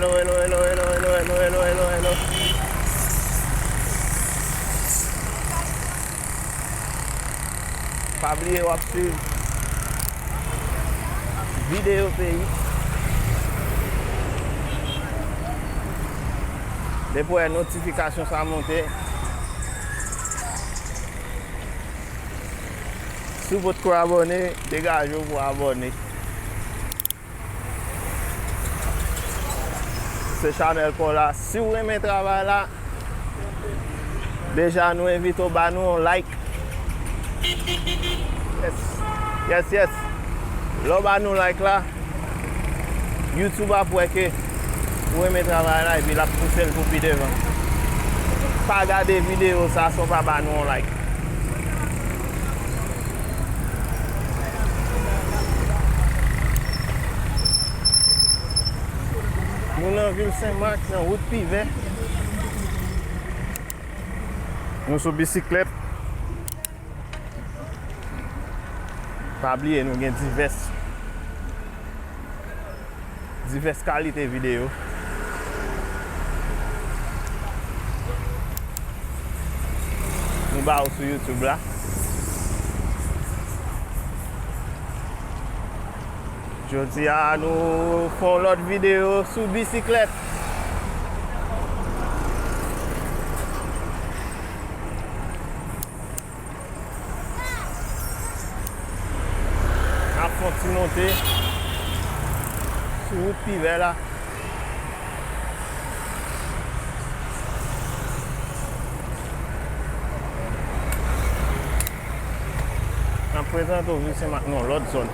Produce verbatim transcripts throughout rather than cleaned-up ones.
Hello, hello, hello, hello, hello, hello, hello, hello, hello. Pa bliye w ap swiv videyo peyi. Depi w wè notifikasyon sa monte, si w potko abòne, degaje w pou w abòne. Se chanèl pa w la. Si w renmen travay la, deja nou envite w ba nou yon like. Yes. Yes, yes. Lè w ba nou like la, YouTube ap wè ke ou renmen travay la epi l ap pouse l pou pi devan. Pa gade videyo sa san w pa ba nou yon like. Nou nan vil Senmak, nan wout Pivè. Nou sou bisiklèt. Pa bliye, nou gen divès, divès kalite videyo. Nou ba w sou YouTube la. Jodi a, nou fè yon lòt videyo sou bisiklèt. N ap fè yon ti monte sou wout Pivè la. N ap prezante w Vilsen ak yon lòt zòn.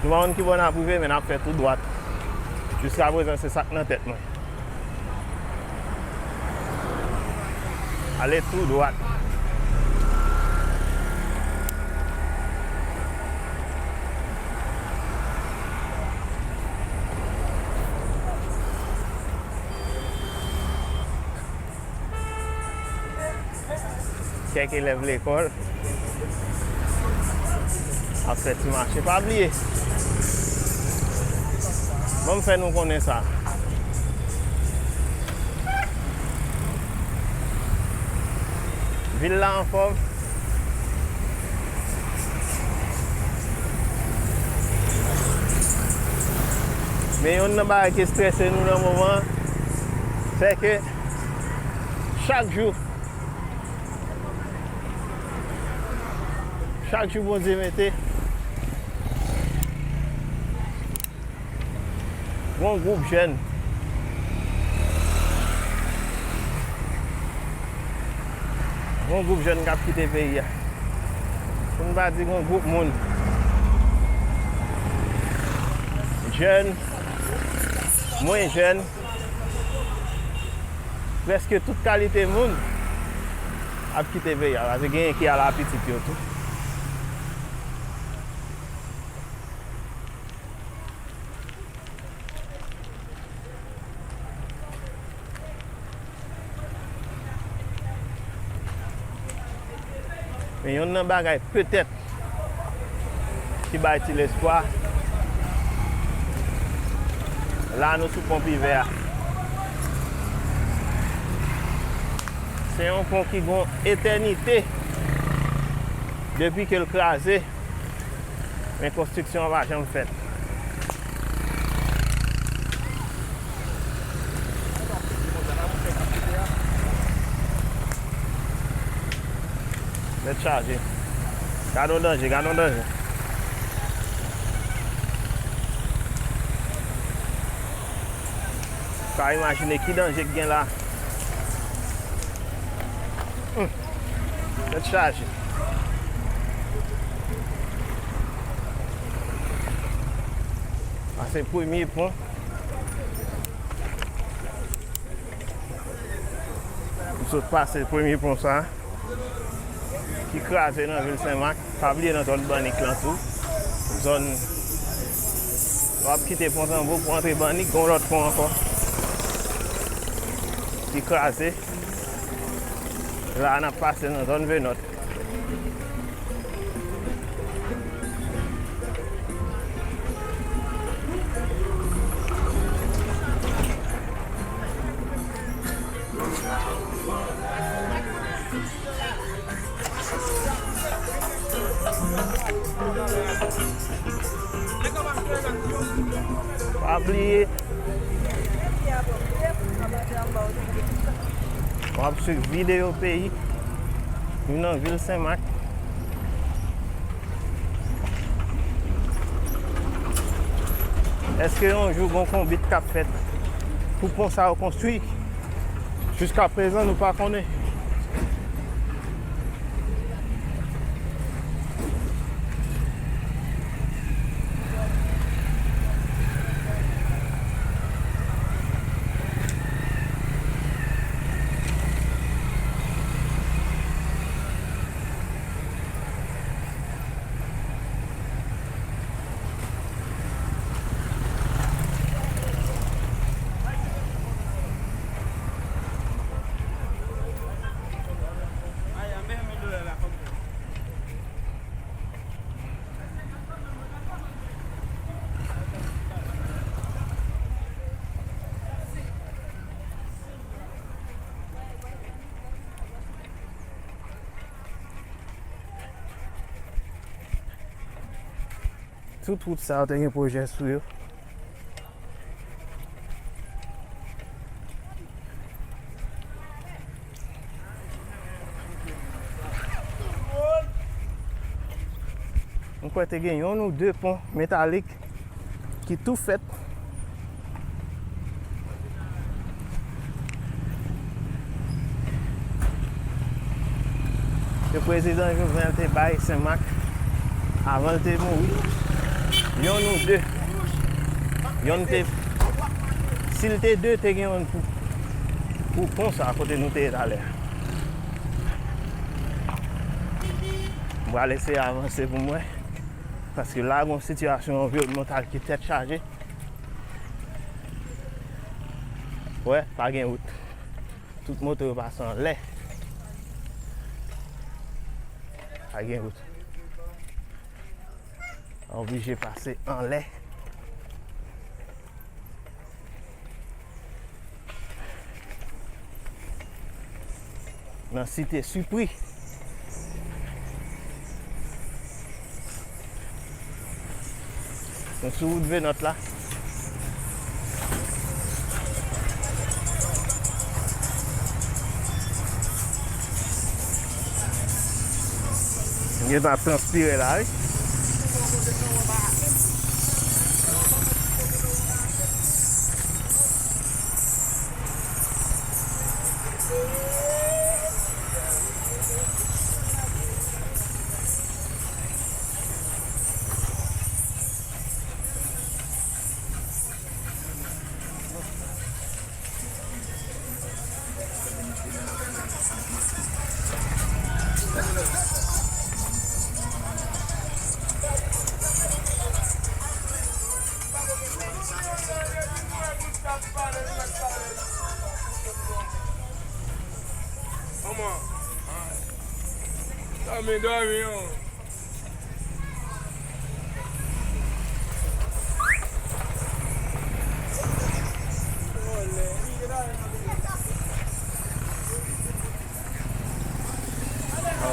Nou pa konn ki bò n ap rive, men n ap fè tou dwat. Jiskaprezan, se sa k nan tèt mwen. Ale tou dwat. Kèk elèv lekòl ap fè ti mache. Pa bliye, ban m fè nou konnen sa. Vil la anfòm. Men yonn nan bagay ki estrese nou nan moman an, se ke chak jou, chak jou Bondye mete, gon gwoup jèn, gon gwoup jèn k ap kite peyi a. Pou n pa di gon gwoup moun, jèn, mwen jèn, prèske tout kalite moun ap kite peyi a. Paske genyen ki al a pitit yo tou. Men yonn nan bagay petèt ki bay ti lespwa, la nou sou pon Pivè a. Se yon pon ki gon etènite depi ke l kraze. Men konstriksyon an pa janm fèt. Tèt chaje. Gade yon danje, gade yon danje. Ou ka imajine ki danje k gen la. Hum. Tèt chaje. Sa se premye pon. M sot pase premye pon sa ki kraze nan vil Senmak. Pa bliye nan zòn Bannik lan tou. Zòn, w ap kite Pon Tanbou pou antre Bannik, gon lòt pon ankò ki kraze. La a n ap pase nan zòn Venòt. W ap swiv videyo peyi. Nou nan vil Senmak. Èske yon jou gon konbit k ap fèt pou pon sa yo konstwi? Jiskaprezan, nou pa konnen. Tout wout sa yo te gen pwojè sou yo. M kwè te gen yonn ou de pon metalik ki tou fèt. Ke prezidan Jovenel te bay Senmak avan l te mouri. Yonn ou de. Yonn te, si l te de, te gen yonn pou, pou pon sa kote nou te ye talè a. M pral eseye avanse pou m wè. Paske la, gon sitiyasyon anviwònmantal ki tèt chaje. Wè, pa gen wout. Tout moto yo pase anlè. Pa gen wout. Oblije pase anlè. Nan Site Sipri. Nou sou wout Venant la. M gentan ap transpire la, wi. Kòman? Dòmi, dòmi, yon.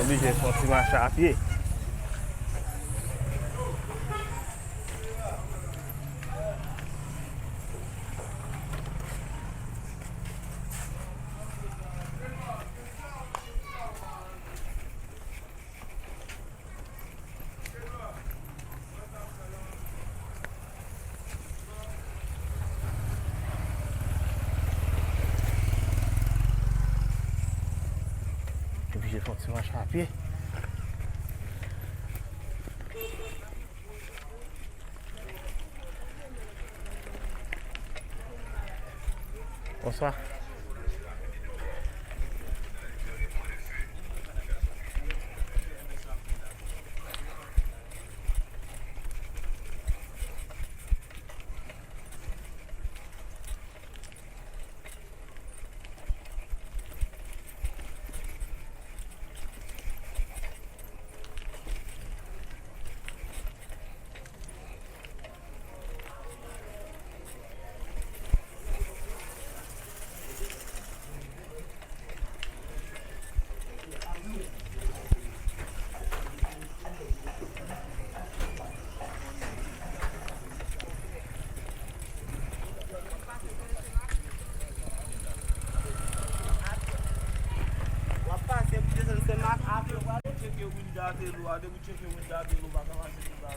Oblije fè yon ti mache a pye. Oblije fè yon ti mache a pye. Bonswa. Gade dlo a, depi w tcheke mwen gade dlo, pa ka pase sou sa.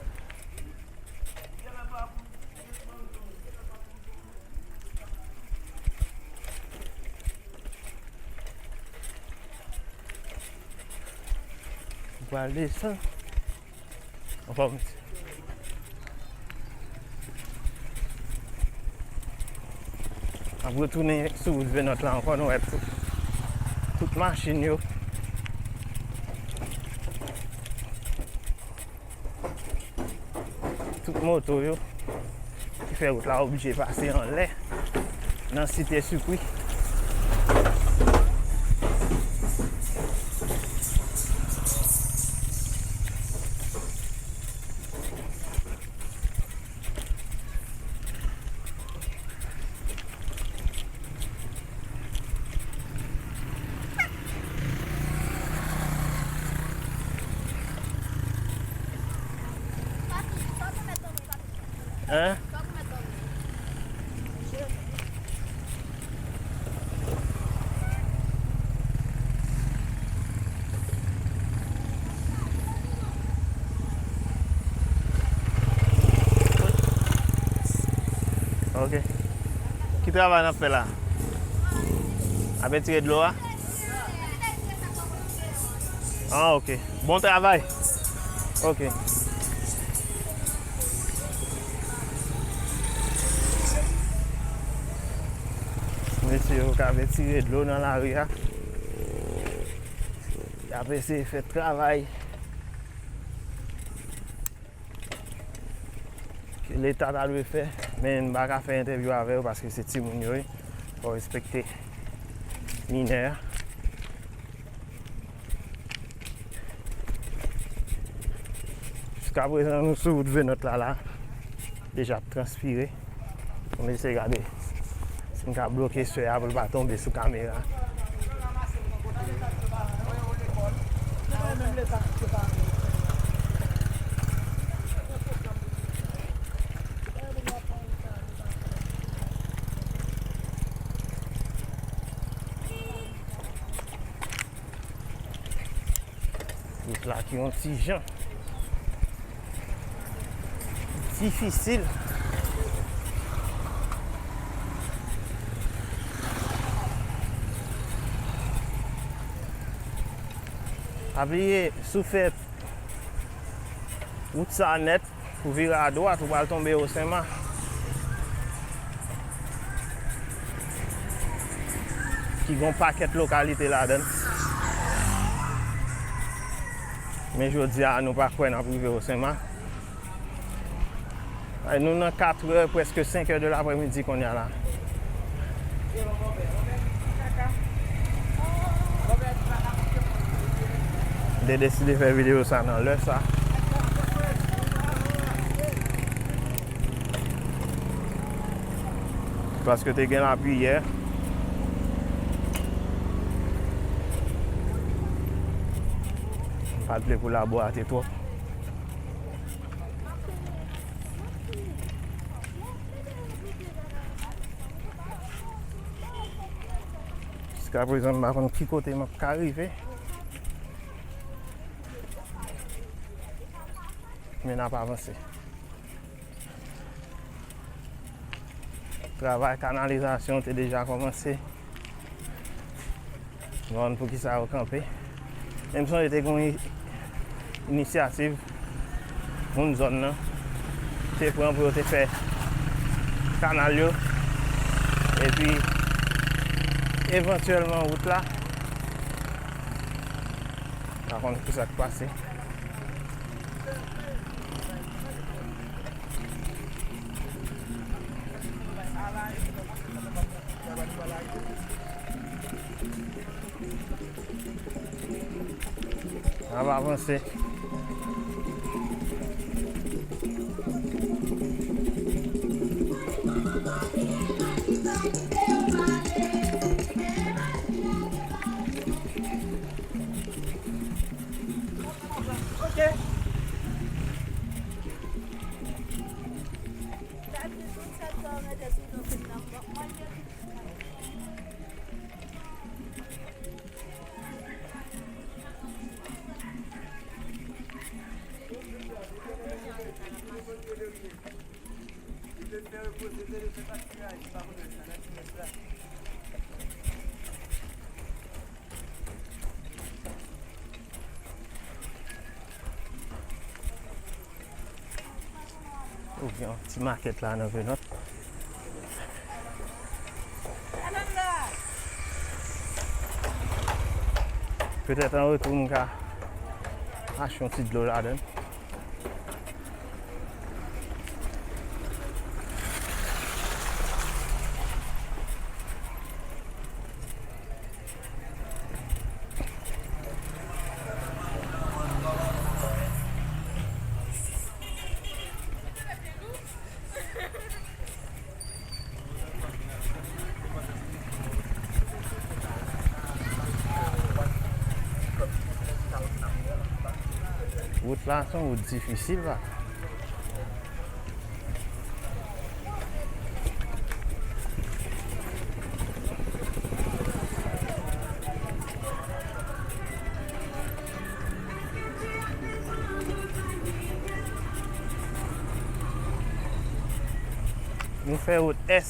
Ou pral desann. Anfòm. N ap retounen sou wout Venòt la ankò, nou wè tout, tout machin yo. Tout moto yo ki fè wout la oblije pase anlè nan Site Sipri. Hein? Ok. Ki travay n ap fè la? Ap retire dlo a? Ah, ok. Bon travay. Ok. Mesye yo k ap retire dlo nan lari a. Y ap eseye fè travay ke Leta ta dwe fè, men m pa ka fè entèvyou avè yo paske se timoun yo ye. Fò respekte minè a. Jiskaprezan, nou sou wout Venòt la, la. Deja ap transpire. Ann eseye gade si m ka bloke sè a pou l pa tonbe sou kamera. Wout la ki yon ti jan difisil. Pa bliye, si w fè wout sa nèt, pou vire adwat, ou pral tonbe Osenma. Ki gon pakèt lokalite ladan l. Men jodi a, nou pa kwè n ap rive Osenma. Ay, nou nan katrè, prèske senkè de laprèmidi kounye a la. M te deside fè videyo sa nan lè sa. Paske te gen lapli yè. M pa t vle pou labou a te twòp. Jiskaprezan, m pa konn ki kote m ap ka rive. Men n ap avanse. Travay kanalizasyon te deja kòmanse. M pa konn poukisa yo kanpe. Men m sonje te gen yon inisyativ moun zòn nan te pran pou yo te fè kanal yo. Epi, evantyèlman, wout la, pa konn kisa k pase. N ap avanse. Ok. Ou gen yon ti makèt la nan Venant. Petèt an retou m ka achte yon ti dlo ladan l. Wout la se yon wout difisil la. Nou fè wout ès,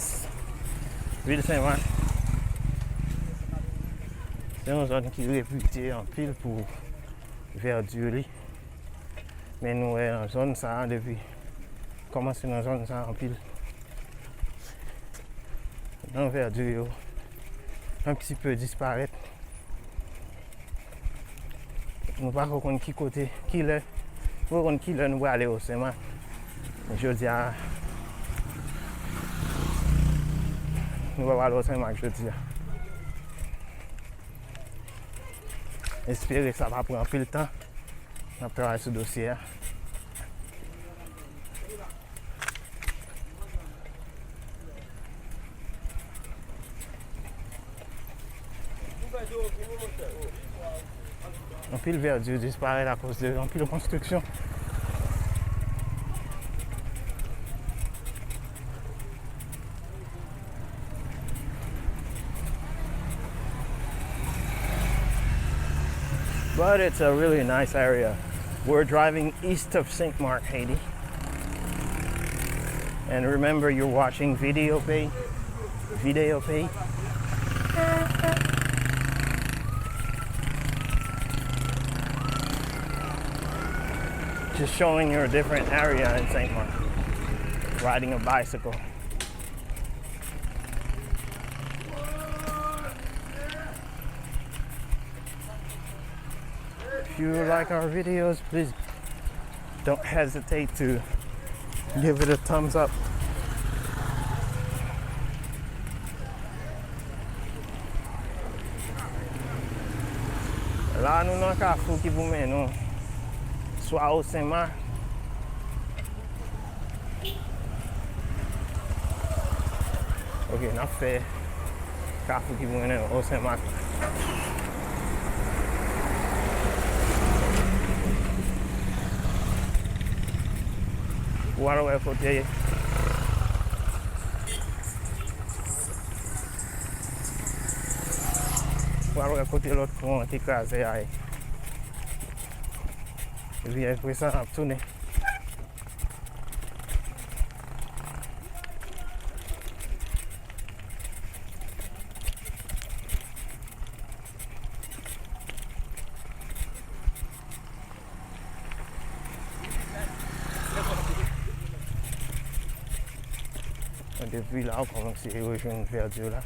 vil Sen Mak. Se yon zòn ki repite anpil pou vèdi li. Men nou wè nan zòn sa a, depi kòmanse nan zòn sa a, anpil nan vèdi yo un petit peu disparèt. Nou pa ko konn ki kote, ki lè, nou pa konn ki lè nou prale o Sen Mak. Jodi a, nou pa prale o Sen Mak jodi a. Espere sa pa pran anpil tan. N ap travay sou dosye a. Anpil vèdi disparèt akoz de anpil konstriksyon. But it's a really nice area. We're driving east of Saint Marc, Haiti. And remember, you're watching Video Pay. Video Pay. Just showing you a different area in Saint Marc. Riding a bicycle. If you like our videos, please don't hesitate to give it a thumbs up. La, nou nan kafou ki pou mennen nou swa o Sen Mak. Ok, n ap fè kafou ki pou mennen o Sen Mak. Ou al wè kote, ou al wè kote lòt pon an te kraze a ye. Epi apre sa, n ap tounen. Depi la, ou kòmanse rejwenn vèdi la.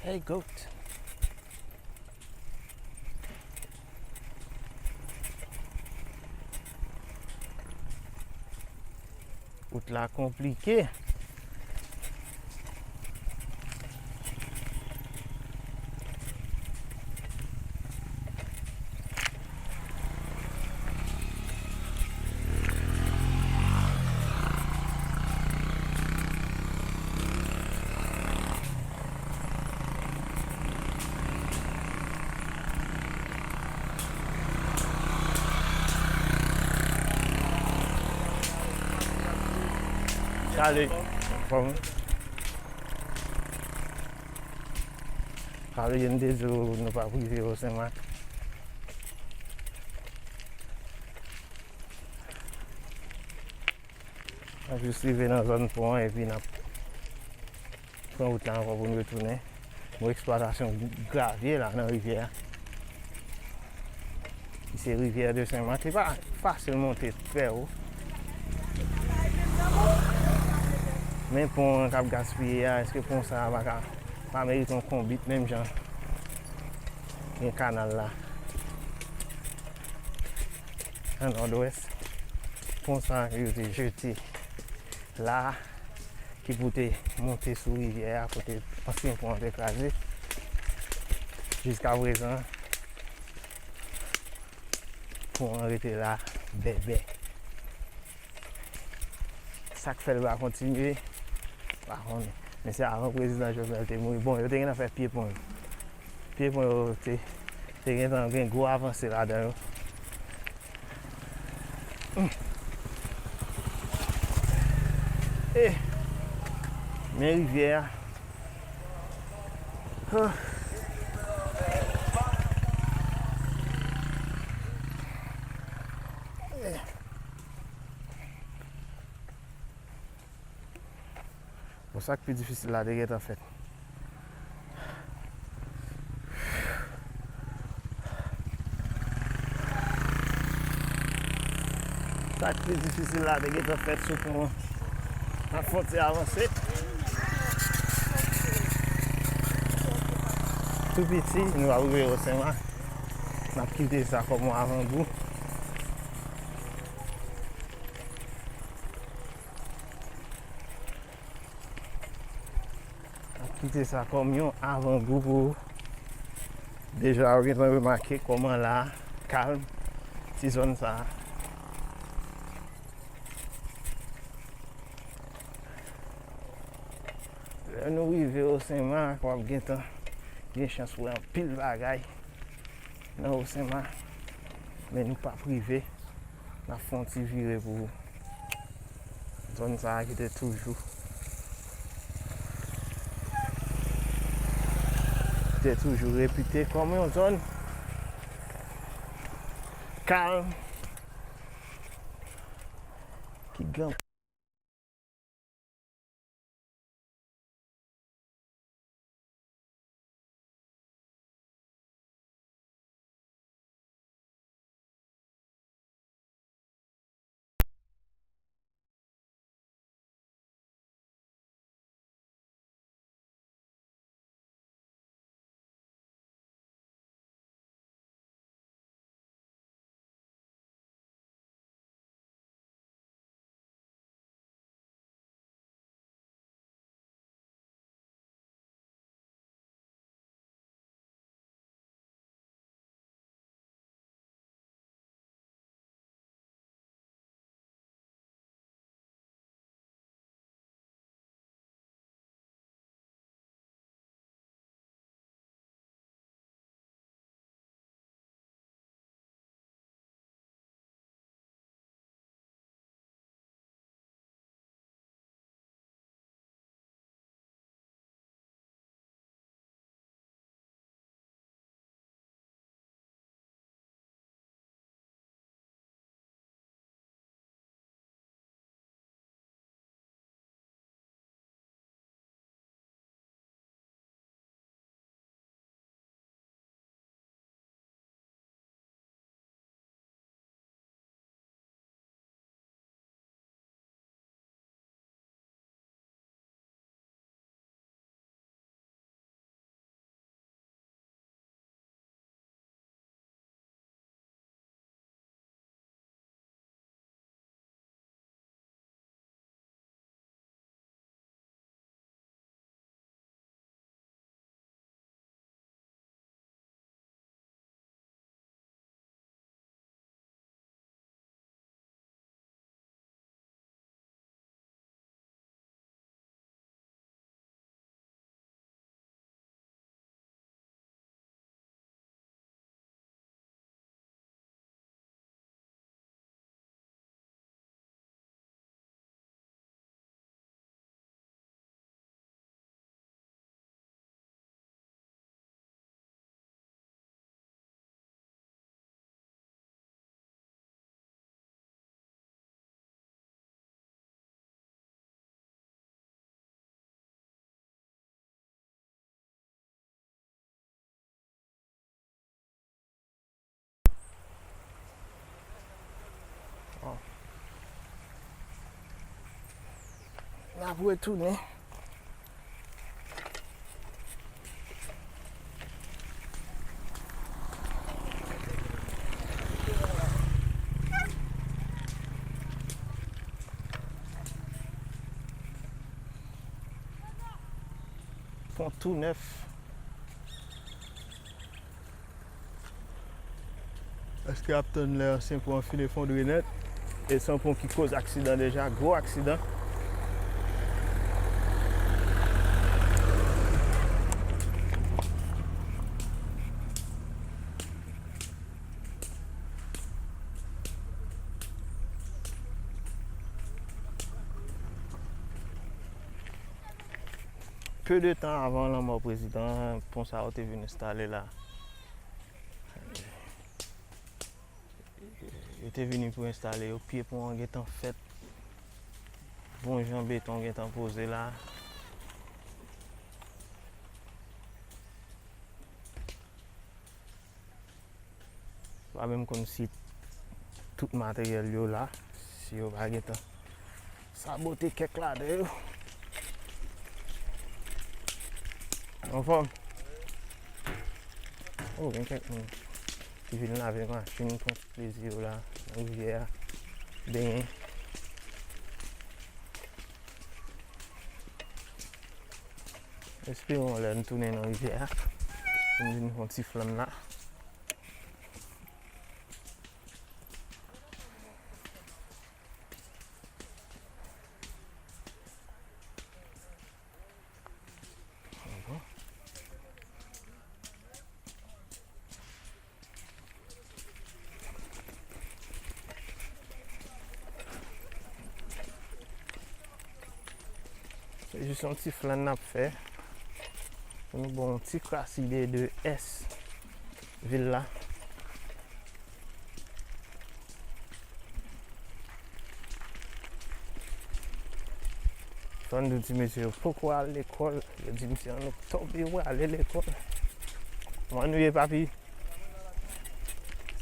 Hey, goat. Wout la konplike. Salye. Kòman? Salye, m te di w nou p ap rive Osenmak. N ap jis rive nan zòn pon an epi n ap pran wout la ankò pou n retounen. Bon, eksplwatasyon gravye la nan rivyè a. Ki se rivyè de Senmak. Li pa fasil monte trè wo. Men pon an k ap gaspiye a, èske pon sa a pa ka, pa merite yon konbit menm jan gen kanal la? Nan Nòdwès, pon sa a ke yo te jete la, ki pou te monte sou rivyè a, kote ansyen pon an te kraze. Jiska prezan, pon an rete la, bèbè. Sa k fè l pa kontinye, m pa konnen. Men se avan prezidan Jovenel te mouri. Bon, yo te gentan fè pye pon yo. Pye pon yo te, te gentan gen gwo avanse ladan yo. Hmm. Eh, men rivyè a. Huh. Eh. Bon, sa k pi difisil la te gentan fèt. Sa k pi difisil la te gentan fèt sou pon an. N ap fè yon ti avanse. Tou piti, nou ap rive Osenmak. N ap kite sa kòm yon avangou. Kite sa kòm yon avangou pou deja ou gentan remake kòman la kalm ti zòn sa a. Lè nou rive Osenmak, w ap gentan gen chans wè anpil bagay nan Osenmak, men nou p ap rive. N ap fè yon ti vire pou zòn sa a ki te toujou, ki te toujou repite kòm yon zòn kalm, ki gen N ap retounen. Pon tou nèf. Èske y ap tann lè ansyen pon an fin efondre nèt? E se yon pon ki koz aksidan deja, gwo aksidan. Pe de tan avan lanmò prezidan an, pon sa yo te vin enstale la. Yo te vini pou enstale yo, pye pon an gentan fèt. Bon jan beton gentan poze la. Pa menm konn si tout materyèl yo la, si yo pa gentan sabote kèk ladan yo. Anfòm? Oh, gen kèk moun ki vin lave machin, pran ti plezi yo la, nan rivyè a, benyen. Espewon lè n tounen nan rivyè a, pou n vin fè yon ti flann la. Se jis yon ti flann n ap fè pou nou ba w yon ti kras ide de ès vil la. Fò n di w ti mesye yo poko al lekòl. Yo di m se an oktòb yo prale lekòl. Kòman nou ye, papi?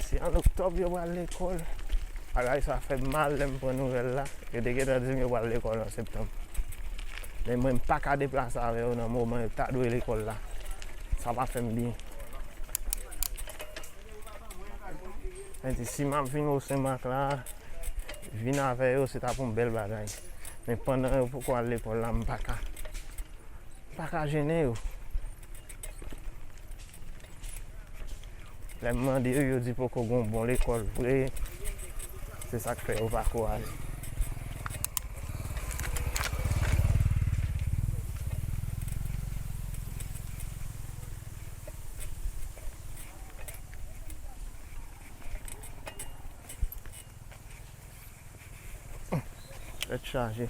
Se an oktòb yo pral lekòl. Bagay sa fè m mal lè m pran nouvèl la. Yo te gentan di m yo pral lekòl an septanm. Men mwen, m pa ka deplase avè yo nan moman yo ta dwe lekòl la. Sa pa fè m byen. Mwen di, si m ap vin o Senmak la, vin avè yo, se t ap yon bèl bagay. Men pandan yo poko al lekòl la, m pa ka. M pa ka jennen yo. Lè m mande yo, yo di poko gen yon bon lekòl vre. Se sa k fè yo pako ale. Tèt chaje.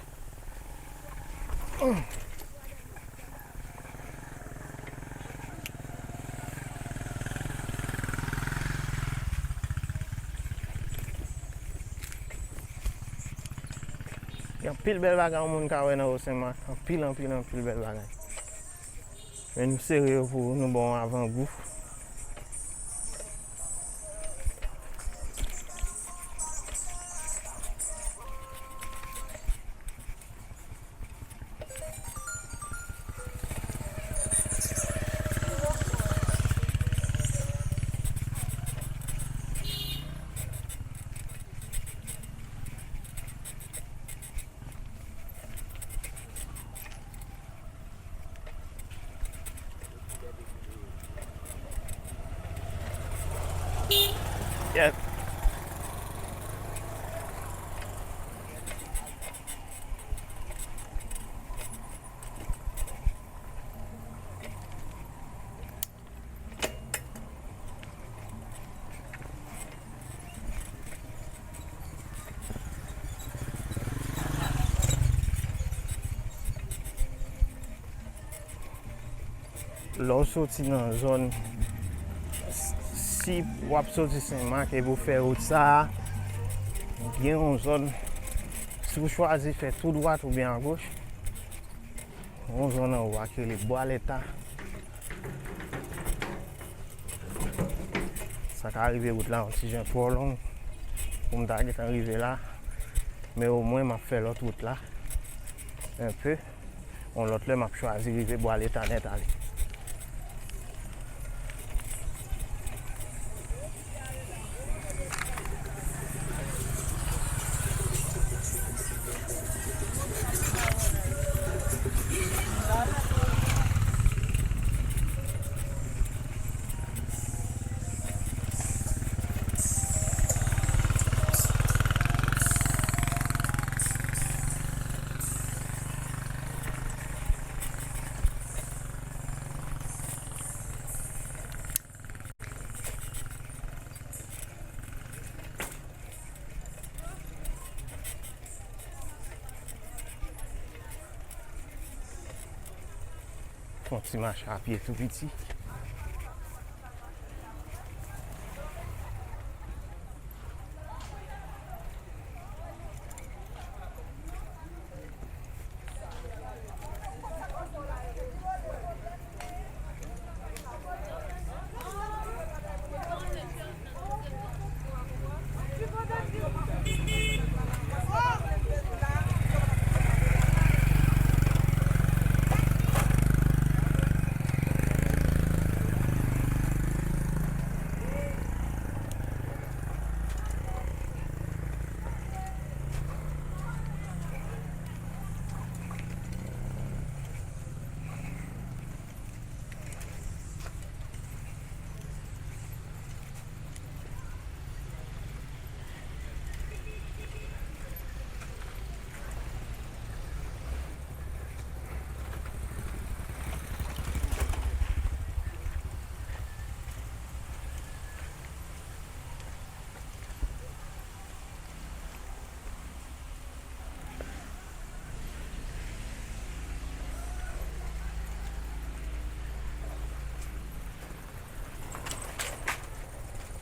Gen anpil bèl bagay yon moun ka wè nan Osenmak. Anpil, anpil, anpil bèl bagay. Men nou sere yo pou nou ba w yon avangou. Yep. Lè w soti nan zòn, si w ap soti Senmak epi w fè wout sa a, gen yon zòn, si w chwazi fè tou dwat oubyen agoch, yon zòn anwo a ki rele Bwa Leta. Sa ka rive wout la yon ti jan twò long pou m ta gentan rive la. Men omwen m ap fè lòt wout la. enpe. Yon lòt lè, m ap chwazi rive Bwa Leta nèt ale. Fè yon ti mache a pye tou piti.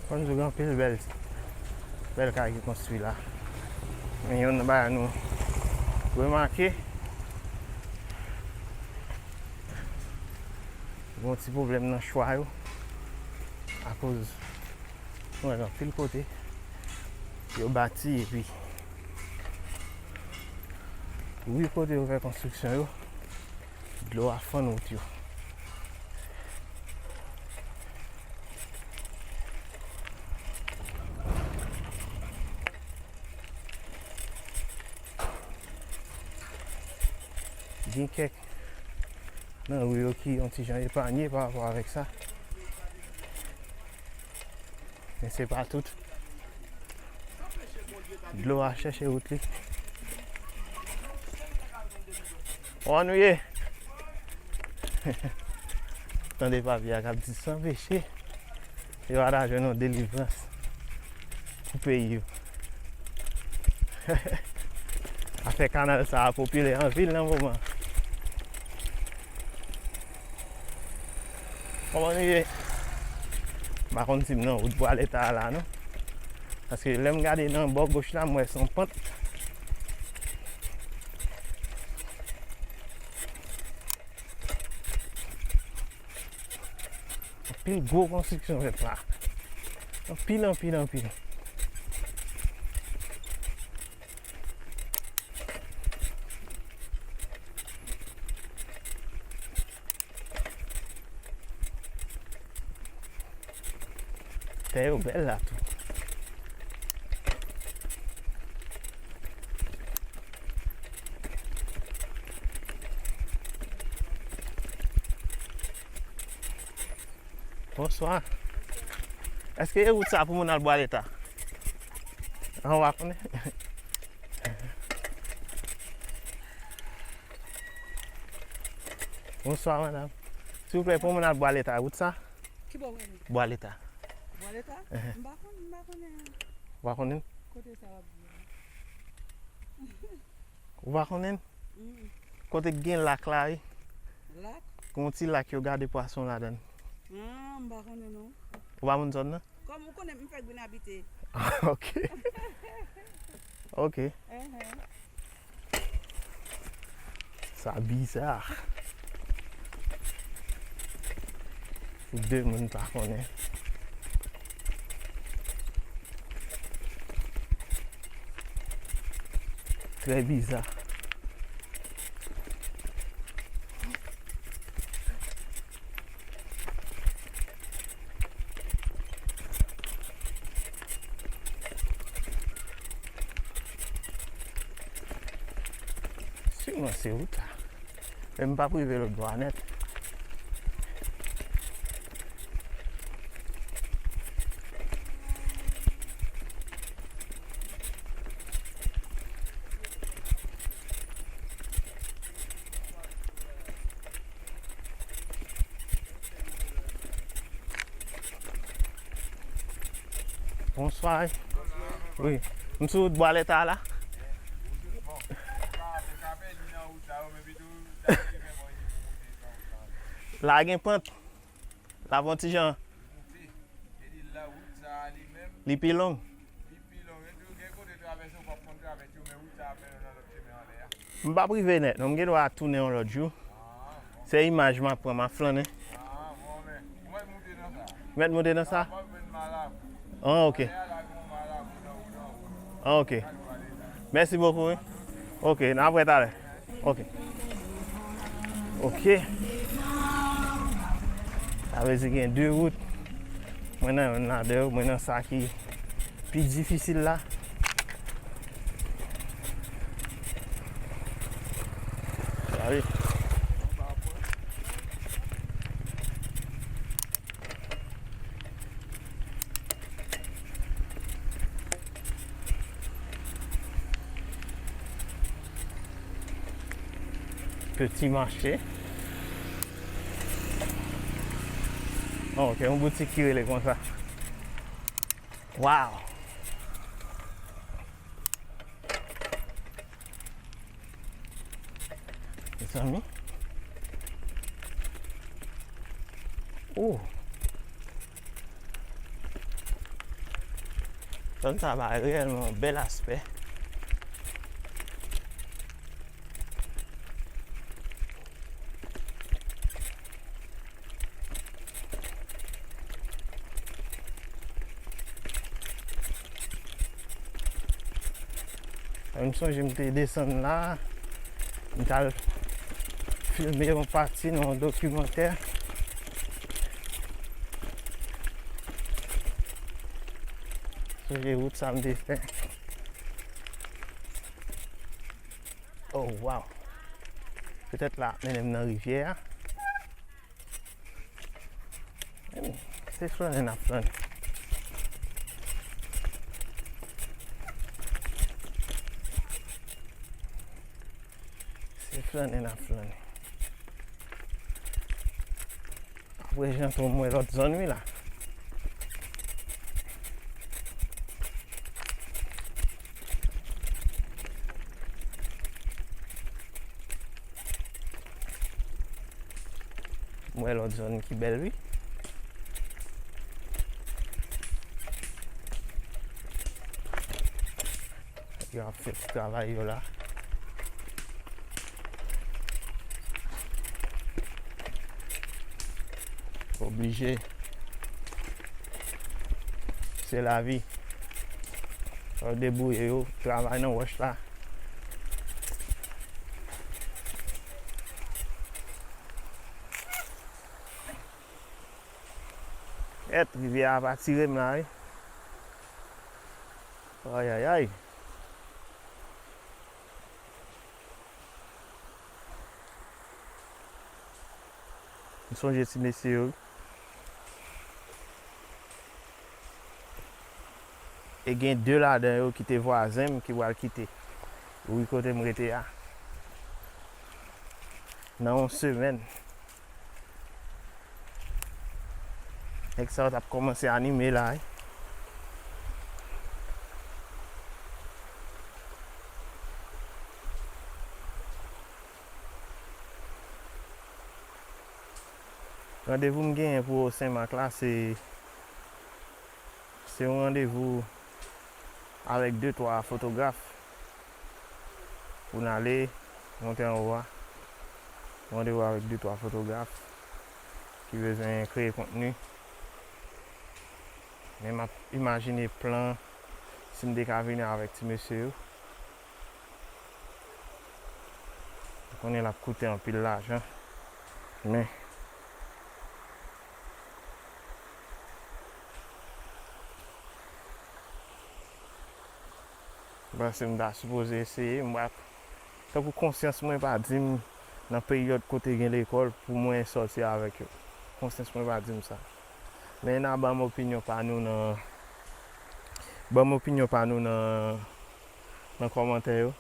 Fò n di w gen anpil bèl, bèl kay ki konstwi la. Men youn nan bagay nou remake, gen yon ti pwoblèm nan chwa yo. Akoz nou wè gen anpil kote yo bati epi wi kote yo fè konstriksyon yo, dlo a fann wout yo. Gen kèk nan ri yo ki yon ti jan epanye pa rapò avèk sa. Men se pa tout. Dlo a chèche wout li. Kòman nou ye? Tande papi a k ap di san peche, yo pa ta jwenn yon delivrans pou peyi yo. Afè kanal sa a popilè anpil nan moman. Kòman nou ye? M pa konn si m nan wout Bwa Leta a la non. Paske lè m gade nan bò goch la, m wè se yon pant. Anpil gwo konstriksyon fèt la. Anpil, anpil, anpil. Tè yo bèl la tou. Bonswa. Èske e wout sa pou moun al Bwa Leta? An, w pa konnen? Bonswa, madanm. Silvouplè, pou moun al Bwa Leta, wout sa? Ki bò w prale? Bwa Leta. Bwa Leta? Ehe. M pa konn, m pa konnen. Ou pa konnen? Kote sa w ap di a? Ou pa konnen? Mm. Kote k gen lak la, wi. Lak? Gen yon ti lak yo gade pwason ladan l. Ah, m pa konnen non. Ou pa konn zòn nan? Kòm ou konnen m fèk vin abite. Ok. Ok. Ehe. Sa biza. Pou de moun pa konnen. Trè biza. Kòmanse wout la. Men m p ap rive lòt bò a nèt. Bonswa. Wi. M sou wout Bwalèta la. La gen pant. La gon ti jan. Li pi long. M p ap rive nèt, non, m gen dwa tounen yon lòt jou. Se imaj m ap pran, m ap flannen. Mèt moute nan sa? Ah, ok. Ah, ok. Mèsi bokou, wi. Ok, n ap wè talè. Ok. Ok. Sa vle di gen de wout. Mwen nan youn ladan yo, mwen nan sa ki pi difisil la. Gade. Petit marché. Oh, ok, yon boutik ki rele konsa. Wow! Mezanmi. Oh! Zòn sa bay reyèlman yon bèl aspè. M sonje m te desann la, m t al filme yon pati nan yon dokimantè. Sonje wout sa m te fè. Oh, wow! Petèt la mennen m nan rivyè a. Se flannen n ap flannen. Se flannen n ap flannen. Apre jan tou m wè lòt zòn wi la. M wè lòt zòn ki bèl wi. Yo ap fè ti travay yo la. Oblije. Se lavi. Yo debouye, yo travay nan wòch la. Kèt, rivyè a pa tire m la wi. Ayayay. M sonje ti mesye yo. E gen de ladan yo ki te vwazen m ki pral kite ri kote m rete a. Nan yon semèn. Nèg sa yo t ap kòmanse anime la wi. Randevou m genyen pou Senmak la, se, se yon randevou avèk de twa fotograf pou n ale monte anwo a. Randevou avèk de twa fotograf ki bezwen kreye kontni. Men m ap imajine plan si m te ka vini avèk ti mesye yo. Ou konnen l ap koute anpil lajan. Men, m panse m ta sipoze eseye, m pa, Tankou konsyans mwen pa di m nan peryòd kote gen lekòl pou mwen sòti avèk yo. Konsyans mwen pa di m sa. Men n a ban m opinyon pa nou nan, ban m opinyon pa nou nan, nan kòmantè yo.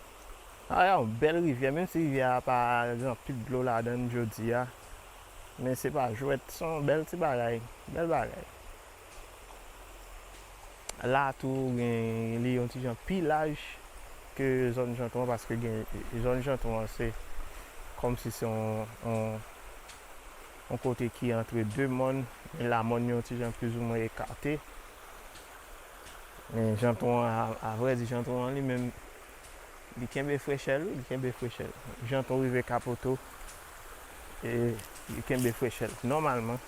A, y a yon bèl rivyè, menm si rivyè a pa gen anpil dlo ladan l jodi a, men se pa jwèt, se yon bèl ti bagay, bèl bagay. La tou, gen, li yon ti jan pi laj ke zòn Janton an, paske gen, zòn Janton an se kòmsi se yon, yon, yon kote ki antre de mòn, men lamòn yon ti jan plizoumwen ekate. Men Janton an, a, a vrè di, Janton an li menm, li kenbe frechè l, wi, li kenbe frechè l. Janton rive Kapoto, e li kenbe frechè l. Nòmalman,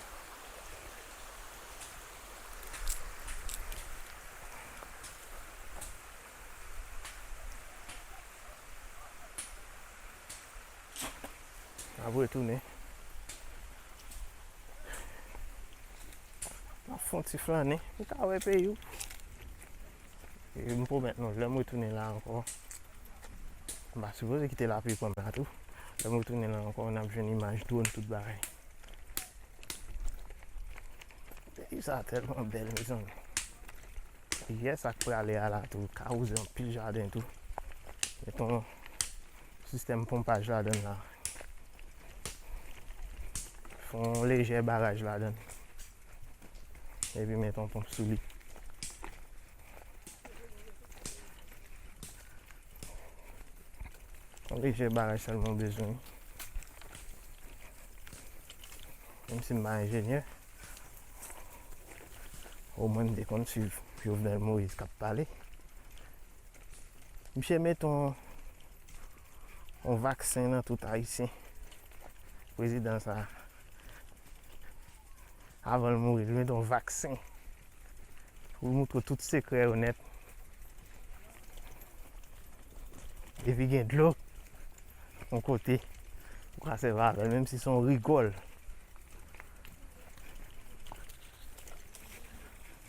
ap retounen. Ap fè yon ti flannen. Ou ka wè peyi w. E m pwomèt nou, lè m retounen la ankò, m pa sipoze kite lapli pran m la tou. Lè m retounen la ankò, n ap jwenn imaj dwòn, tout bagay. Peyi sa tèlman bèl, mezanmi. Yès ak prale a la tou, ka wouze anpil jaden tou. Met yon sistèm ponpaj ladan l la. Fè yon lejè baraj ladan l. Epi met yon ponp sou li. Yon lejè baraj sèlman w bezwen. Menm si m pa enjenyè, omwen m te konn swiv Jovenel Moïse k ap pale. Misye met yon, yon vaksen nan tout Ayisyen. Prezidan sa, avan l mouri, li met yon vaksen pou l moutre tout sekrè yo nèt. Depi gen dlo yon kote, ou ka sèvi avè l, menm si se yon rigòl.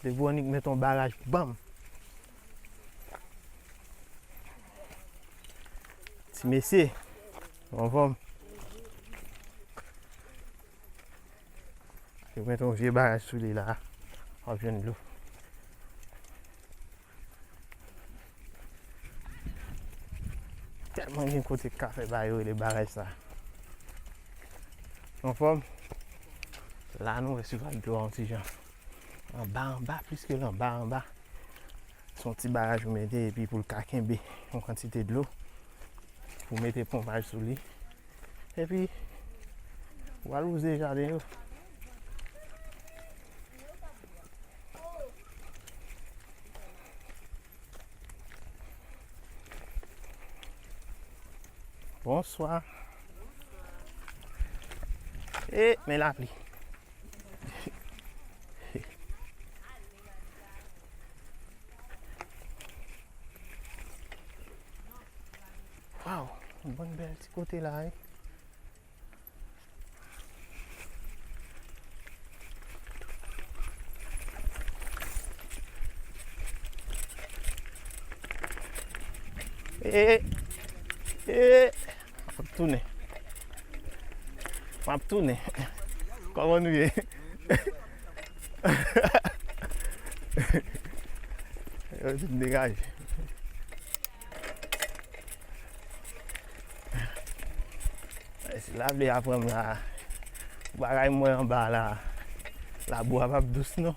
Depi w annik met yon baraj, banm. Ti mesye, anfòm. Yo met yon vye baraj sou li la. W ap jwenn dlo. Tèlman gen kote k ka fè bagay yo rele baraj sa. Anfòm? La nou wè sivak dlo a yon ti jan anba, anba, plis ke l anba, anba. Se yon ti baraj ou mete epi pou l ka kenbe yon kantite dlo pou mete ponpaj sou li. Epi, w al wouze jaden yo. Bonswa. E, men lapli. Waw, yon bann bèl ti kote la, wi. E, e, m ap tounen. M ap tounen. Kòman nou ye? Yo tout degaje. E si lapli a pran m la, bagay mwen anba la, labou a p ap dous non.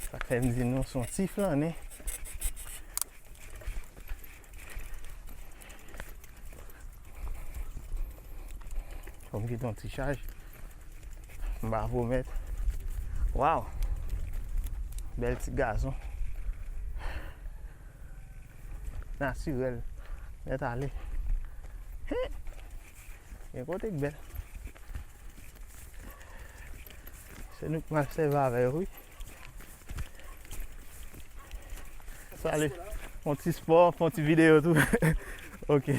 Sa k fè m di nou se yon ti flannen. Fò m kite yon ti chaj. M pa pwomèt. Waw! Bèl ti gazon. Natirèl. Nèt ale. Hen! Gen kote k bèl. Se nou k mal sèvi avè yo, wi. Sale. Fè yon ti spò, fè yon ti videyo tou. Ok.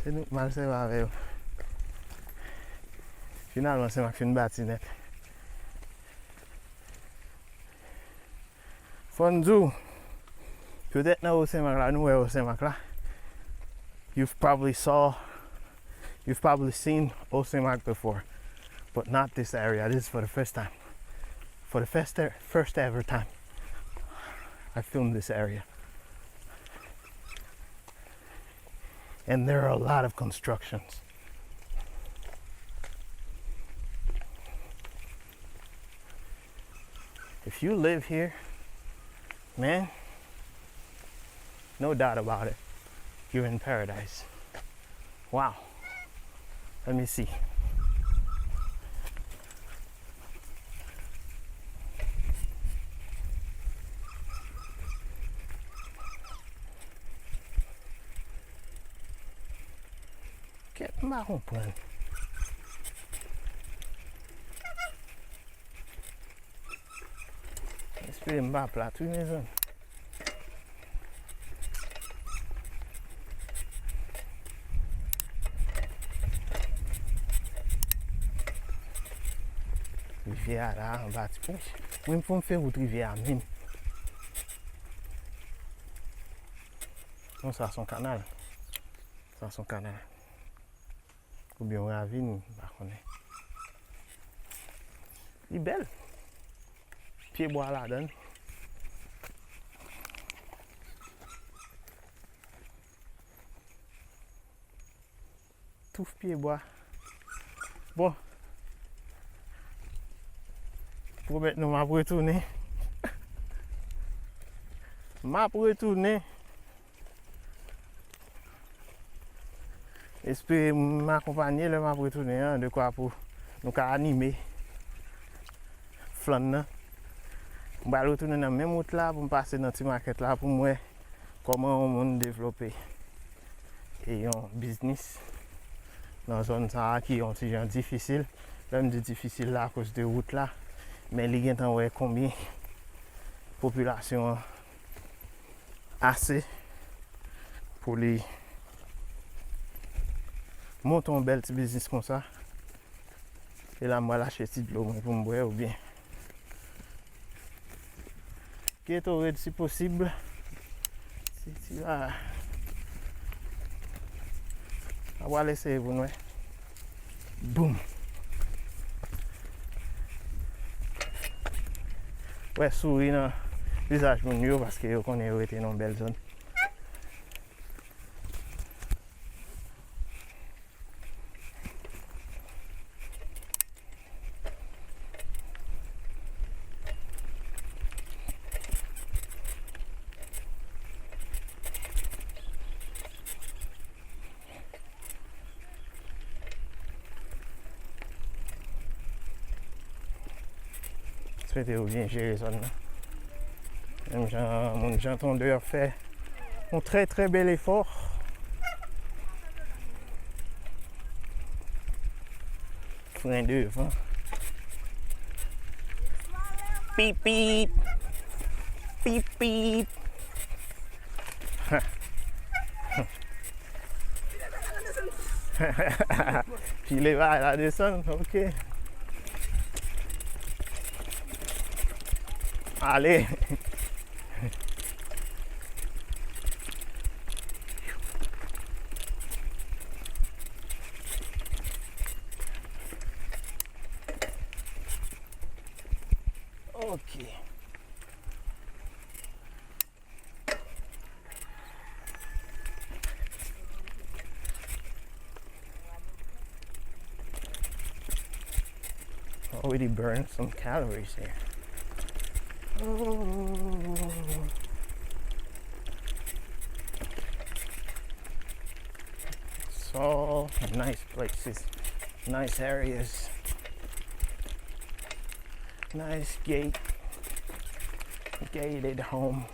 Se nou k mal sèvi avè yo. Finalman, se m ak fin bati nèt. Fò n di w, petèt nan Osenmak la, nou wè Osenmak la. You've probably saw, you've probably seen Osenmak before, but not this area. This is for the first time. For the first, first ever time, I filmed this area. And there are a lot of constructions. If you live here, man, no doubt about it, you're in paradise. Wow. Let me see. Kèt, m pa konprann. Espere m pa plat wi, mezanmi. Rivyè a la, anba ti pwòch. Mwen, pou m fè wout rivyè a menm. Non, sa se yon kanal. Sa se yon kanal. Oubyen yon ravin, m pa konnen. Li bèl. Pye bwa ladan l. Touf pye bwa. Bon. Pwomèt nou m ap retounen. M ap retounen. Espere m akonpanye lè m ap retounen an, dekwa pou nou ka anime flann nan. M pral retounen nan menm wout la pou m pase nan ti makèt la pou m wè kòman yon moun devlope e yon biznis nan zòn sa a ki yon ti jan difisil. Lè m di difisil la akoz de wout la, men li gentan wè konbyen popilasyon an ase pou li monte yon bèl ti biznis konsa. E la, m pral achte ti dlo mwen pou m bwè oubyen Gatorade si posib. Ti, ti la. N a pral eseye pou n wè. Boum! Wè souri nan vizaj moun yo paske yo konnen yo rete nan yon bèl zòn. Swete yo byen jere zòn nan. Menm jan moun Jean Tondeur fè yon trè, trè bèl efò. Fren devan. Pip, pip. Pip, pip. Pile bagay la desann, ok. Ale. Ok. Already burned some calories here. Oh. It's all nice places, nice areas, nice gate, gated home.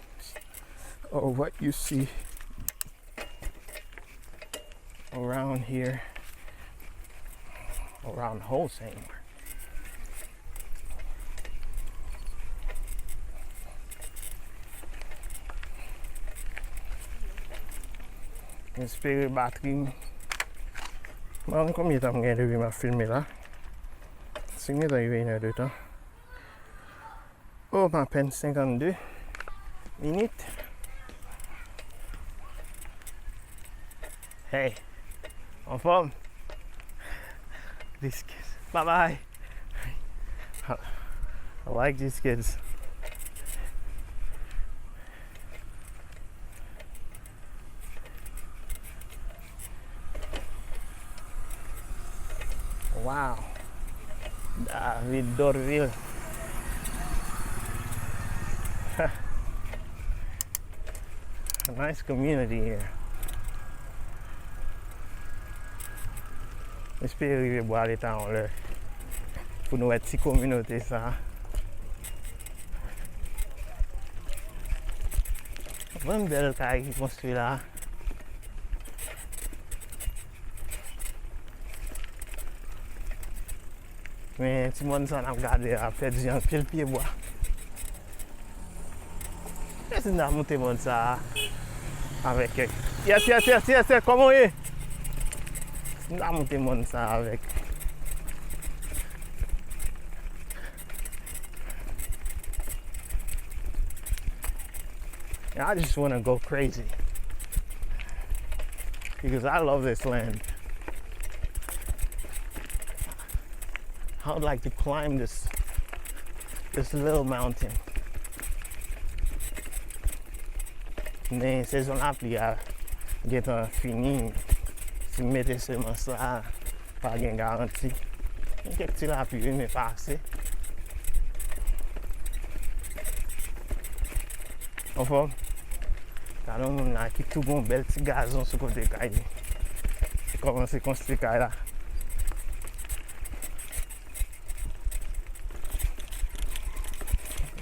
Oh, what you see around here, around Ho Sein. M espere batri m. M pa konn konbyen tan m gen depi m ap filme la. Si m gentan rive inè de tan. Oh, m apèn senkannde. Minit. Hey, anfòm? These kids. Bye bye. I, I like these kids. Wow. David Dorville. A nice community here. M espere rive Bwa Leta yon lè pou nou wè ti kominote sa a. Yon bèl kay ki konstwi la. Men ti mòn sa n ap gade a pèdi anpil pyebwa. E si n ta moute mòn sa a avèk, yes, yes, yes, yes, yes, kòman w ye? Si n ta moute mòn sa a avèk. And I just wanna go crazy because I love this land. I would like to climb this this little mountain. Men sezon lapli a gentan fini. Si m mete semans la, pa gen garanti. Gen kèk ti lapli wi, men pa ase. Anfòm? Gade yon moun la ki tou gon bèl ti gazon sou kote kay li. Li kòmanse konstwi kay la.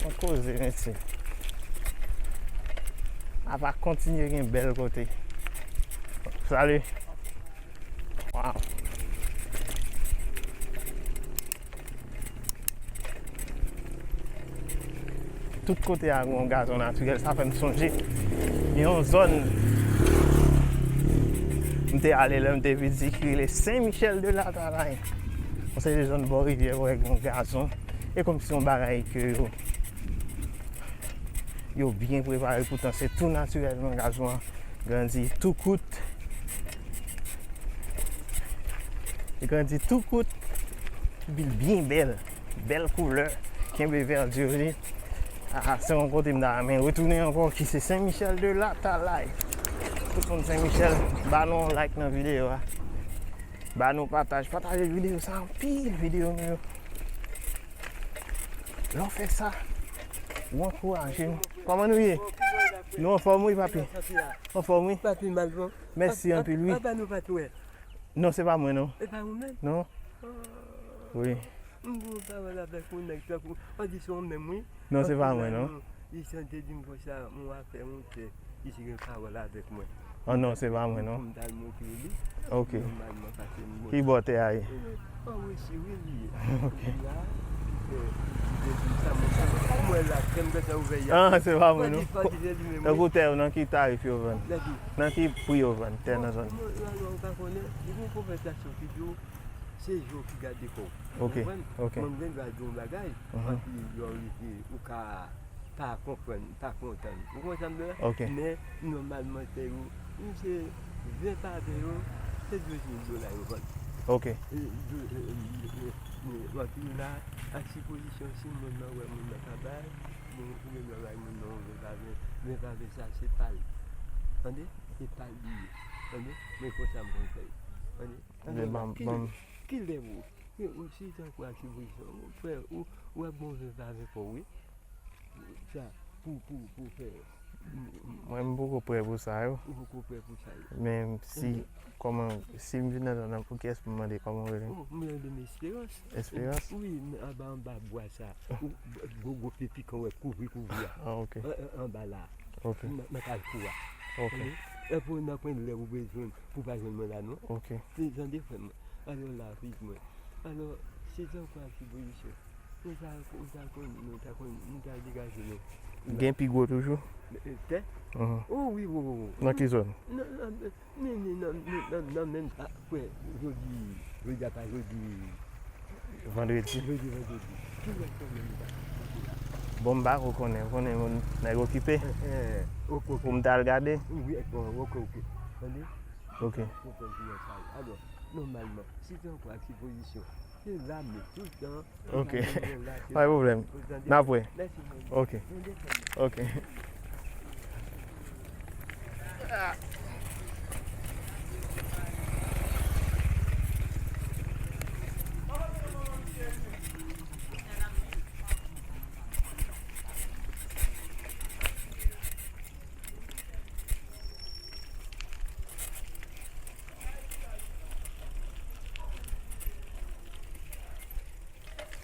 Yon koze, mesye. Apa kontinye gen bèl kote. Salut. Wow. Tout kote a gen yon gazon natirèl, sa fè m sonje yon zòn m te ale lè m te piti ki rele Sen Michèl de Latalay. Yon seri de zòn bò rivyè, ou wè gen yon gazon. E kòmsi yon bagay ke yo, yo byen prepare, poutan se tou natirèlman gazon an grandi tou kout. Li grandi tou kout, epi l byen bèl, bèl koulè, kenbe vèdi li. Ah, se yon kote m ta renmen retounen ankò, ki se Sen Michèl de Latalay. Tout moun Sen Michèl, ba nou yon like nan videyo a. Ba nou pataj, pataje videyo sa anpil, videyo nou yo. Lè w fè sa, ou ankouraje nou. Kòman nou ye? Nou anfòm wi, papi. Anfòm wi. Pa pi mal, non. Mèsi anpil wi. Apa nou pa t wè? Non, se pa mwen, non. E pa ou menm? Non. Wi. M gen yon pawòl avèk yon nèg tankou, an di se ou menm, wi. Non, se pa mwen, non. Li chante di m konsa, mwen afè yon tè, li te gen pawòl avèk mwen. Oh non, se pa mwen, non. M t al montre li. Ok. Nòmalman, paske m... Ki bò tè a ye? An Risi, wi, li ye. Ok. La, ki fè, ki fè di sa, mwen, mwen la, kè m gentan ouvè ya. Ah, se pa mwen, non. Tankou tè yo, nan ki tarif yo vann? Nan ki pri yo vann tè nan zòn? Bon, bon, ou pa konnen, li gen yon pwovèb la soti di w, se je w ki gade kò w. Ok, ok. Mwen, m gen dwa di w yon bagay, mhm, anpi lè w rive, ou ka pa konprann, pa kontan. Ou konprann sa m di w la? Ok. Men, nòmalman, tè yo, m se ven pave yo, se douz mil dola yo vann. Ok. E, dou-, e, e, e, e, anpi la, ak sipozisyon, si moun nan wè moun nan pa bay, bon, ou gen dwa bay moun nan ven pave, ven pave sa, se pa l. Tande? Se pa l li ye. Tande? Men konsa m konn fè l. Tande? Alò, kilè, kilè ou, men ou si tankou ak sipozisyon, ou fè, ou, ou ap gon ven pave pou ou, wi. Sa, pou, pou, pou fè. Mwen, m poko prè pou sa yo. Ou poko prè pou sa yo. Men si, kòman, si m vin nan zòn nan, pou kiyès pou m mande, kòman w rele? Oh, m rele m Esperans. Esperans? Wi, m anba, anba bwa sa. Ou, gwo, gwo pye pikan, wè, kouvri, kouvri a. Ah, ok. An, an, anba la. Ok. Nan, nan kay kou a. Ok. Tande? Epi nan kwen lè ou bezwen, pou pa jwenn mwen la, non. Ok. Se jan de frè m. Alò, la, fiz mwen. Alò, se jan kwa ki pozisyon. Nou ta, nou ta konn, nou ta konn, nou ta degaje nou. Gen pi gwo toujou? E, tè? Mhm. Oh, wi, wi, wi, wi. Nan ki zòn? Nan, nan, nan, nan, nan menm, a, kwè, jodi, jodi a pa jodi. Vandredi? Jodi, vandredi. Kilè kwè menm nou ta konn la? Bon, m pa ko konnen, konnen moun nèg okipe. Eh, eh, ok, ok. Pou m t al gade. Wi, wi, bon, ok, ok. Tande? Ok. Konprann kijan sa ye. Alò, nòmalman, si te yon pran sipozisyon, se lame tout tan. Ok. Pa gen pwoblèm. N ap wè. Ok. Ok.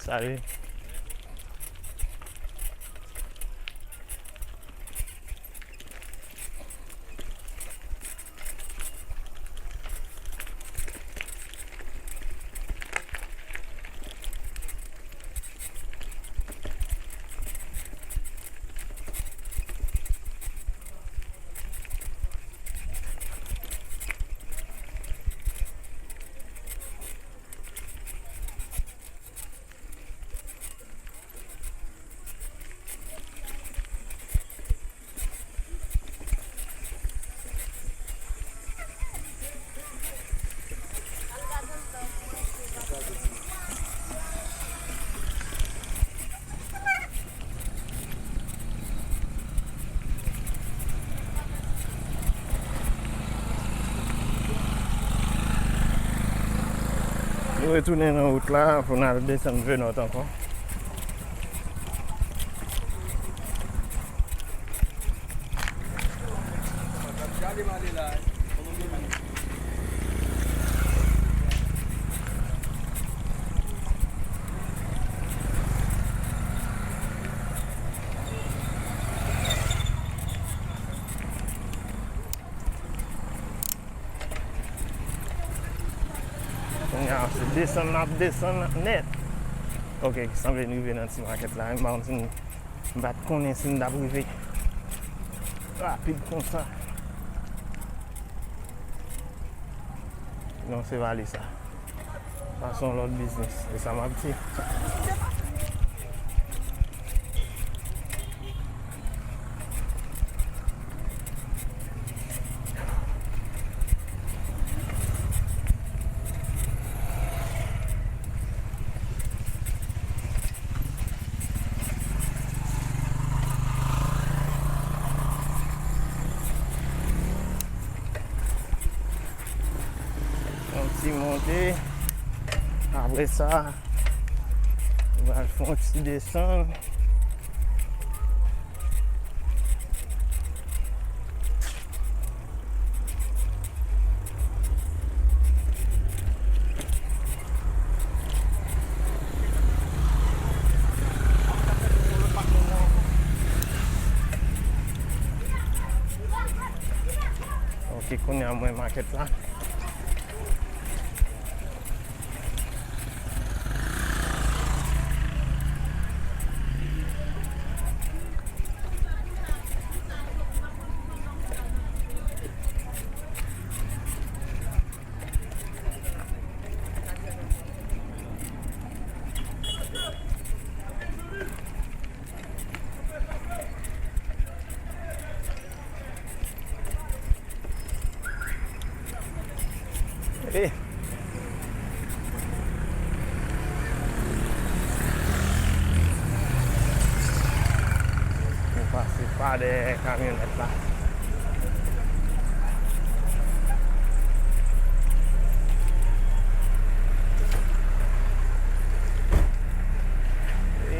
Salut. Nou retounen nan wout la pou n al desann Venòt ankò. Kounye a, se desann n ap desann nèt. Ok, sanble n rive nan ti makèt la. M pa konn si n, m pa t konnen si n t ap rive rapid konsa. Non, se pa li sa. Sa se yon lòt biznis. E sa m ap di. Yon ti monte. Apre sa, nou pral fè yon ti desann. Ok, kounye a mwen makèt la. Eh. Nou pase pa dèyè kamyonèt la.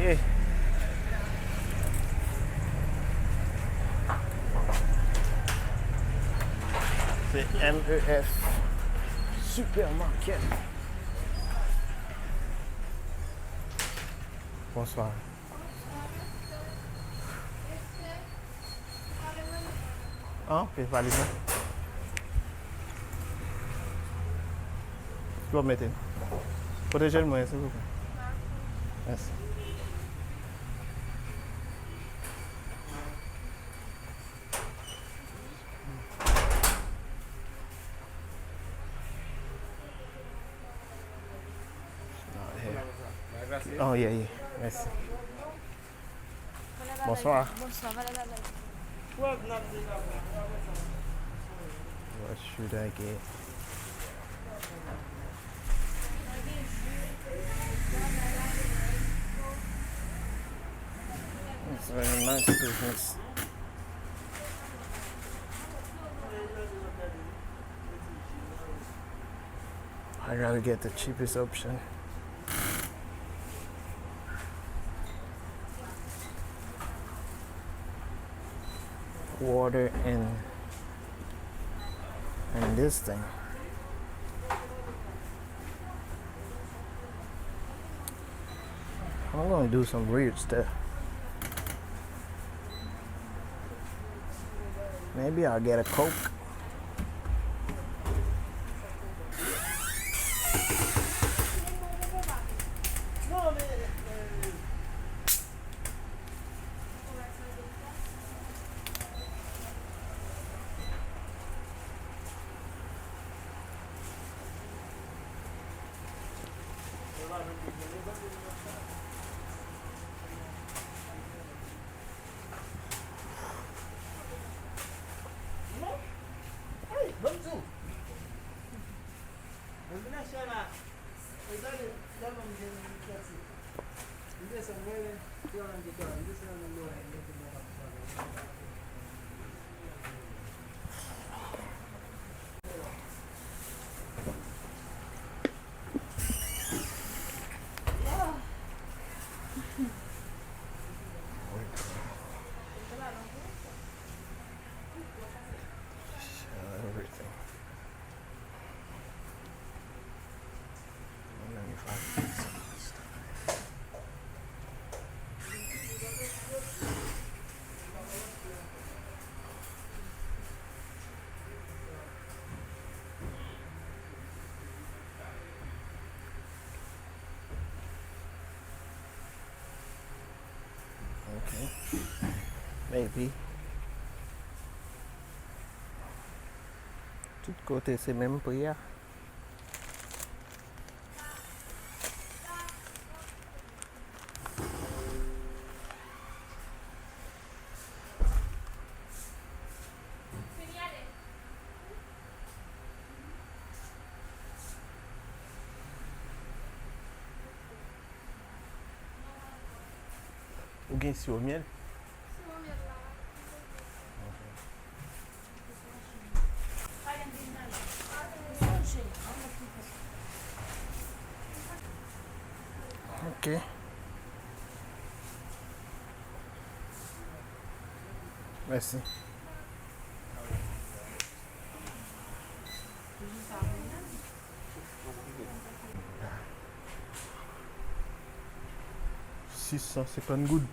Eh. Se M E F Supermarket. Bonswa. Ah, ok, valid la. Ki w ap mete? Pwoteje l mwen, silvouplè. Mèsi. Oh, yeah, yeah. Mèsi. Bonswa. Bonswa, vale bagay. What should I get? It's very nice business. I gotta get the cheapest option. Water and and this thing. I'm gonna do some weird stuff. Maybe I'll get a Coke. Everything. Wonder if I can get some of this stuff. Ok. Maybe. Tout kote se menm pri a. Ou gen siwo myèl? Siwo myèl la. Ok. Ok. Mèsi. Sis san senkant goud.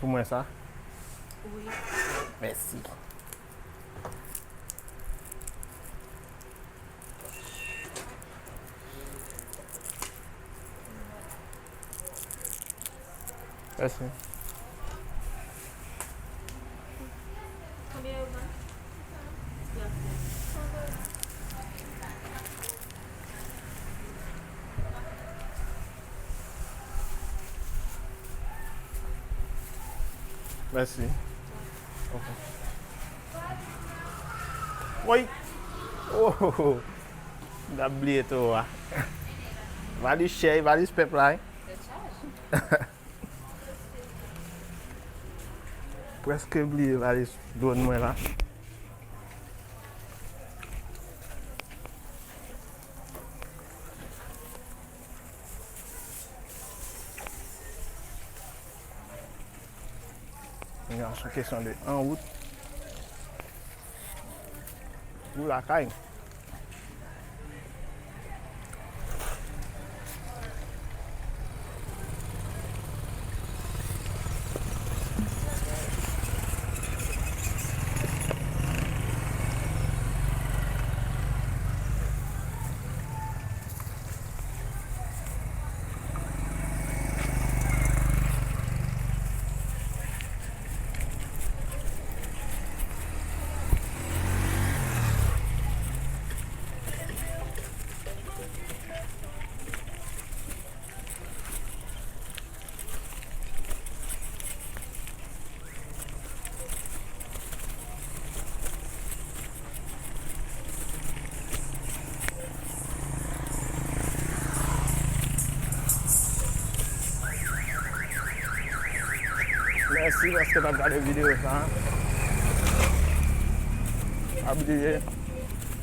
Pou mwen sa? Wi. Mèsi. Mèsi. Konbyen yo vann? Mèsi. Ok. Woy! Oh! M t ap bliye towo a. Valiz chè, valiz pèp la, wi. Tèt chaje. Prèske bliye valiz dwòn mwen la. Yon sou kesyon de an wout. Ou lakay. Mèsi paske w t ap gade videyo sa a. Pa bliye